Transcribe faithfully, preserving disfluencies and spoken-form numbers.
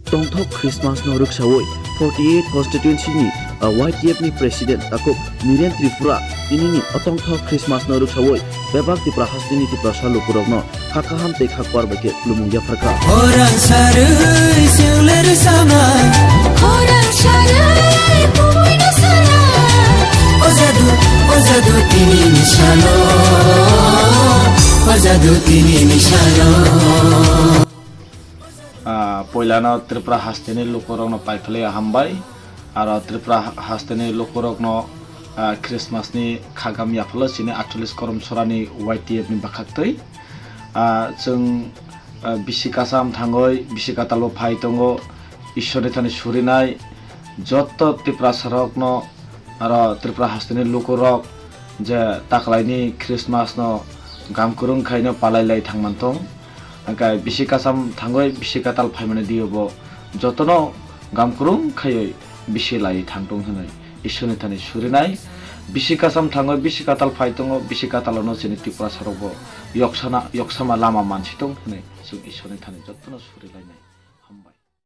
Tongthok Christmas no rwksawi forty eight constituency ni, ah, Y T F ni president takhuk Niren Tripura tinini o tongthok Christmas no rwksawi bebak Tipra hasteni Tiprasa lukurokno kha kaham tei kha kwar bai khe khulumung yapharkha. Khorang sarwi sengler sanai. Khorang sarwi kubui no sanai. O jadu, o jadu tini ni salo. O jadu tini ni salo. Ah, poilano Tripura hasteni lukurokno paiphalwi hambai. Aro Tripura ha-, hasteni lukurokno, ah, Christmas ni khagam yaphalo chini atchollis korom sorani Y T F ni bwkhaktwi. Ah, chwng, ah, bisi kasam thangwi bisi katalbo phai tongo, Ishorni thani surinai joto Tiprasarokno aro Tripura hasteni lukurok je taklaini Christmas no gam kwrwng khaino palai lai thangman tong. Hwnkhe bisi kasam thangwi bisi katal phaimani diyo bo jotono gam kwrwng khaiwi bisi lai thang tong hwnwi Ishorni thani surinai. Bisi kasam thangwi bisi katal phai tongo, bisi katalono chini Tiprasarokbo yoksana, yoksama lama mansi tong hwnwi chwng Ishorni thani jotono surilainai.